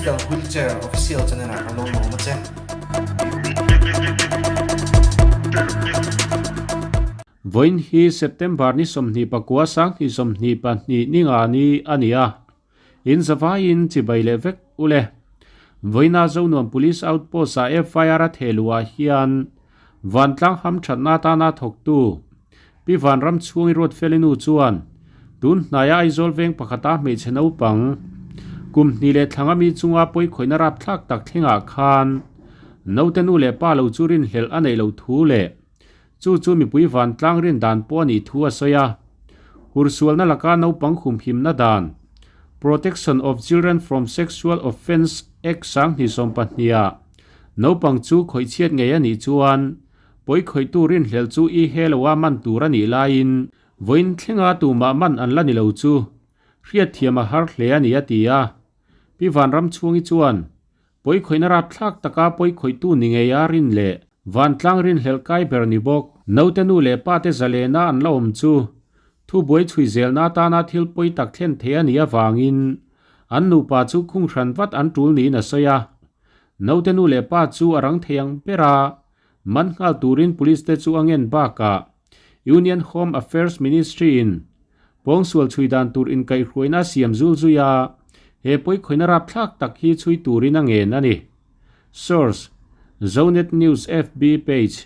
Bicycle Wheelchair Official channel ah ka lo lawm a che. Vawiin hi September ni 24 2022 ni nga ni a ni a, in zavaiin chibai leh vek u le. Vawiina Zonuam Police Outpost ah FIR a theh luh ah hian Vantlang hamthatna atana thawktu Pi Vanram chhungi Ruatfelinu chuan tun hnaia Aizawl veng pakhata hmeichhe naupang kum hnih leh thlang ami chunga pawikhawihna rapthlak tak thlengah khan naute nu leh pa lo chu rinhlelh a neih loh thu leh chu chu mipui vantlang rin dan pawh a nih thu a sawi a. Hursualna laka naupang humhimna dan, Protection of Children from Sexual Offence Act 2020-ah naupang chu khawihchhiat ngei a nih chuan Pawi khawihtu rinhlelh chu i he loa man tur a nih laiin vawiin thlenga tumah man an la ni lo chu hriatthiam a har hle a ni a ti a. Pi Vanramchhuangi chuan pawi khawihna rapthlak taka pawi khawihtu ni ngei a rin leh vantlang rinhlelh kai ber ni bawk. Naute nu leh pa te zalena an la awm chu thubuai chhui zelna atana thil pawi tak thlen thei a nih avangin an nupa chu khung hran vat an tul niin a sawi a. Naute nu leh pa chu a rang thei ang ber a, man nghal turin police te chu a ngen bakah Union Home Affairs Ministry in pawngsual chhui dan tur inkaihhruaina a siam zul zui a, he pawikhawihna rapthlak tak hi chhui turin a ngen a ni. Source, Zonet News FB page.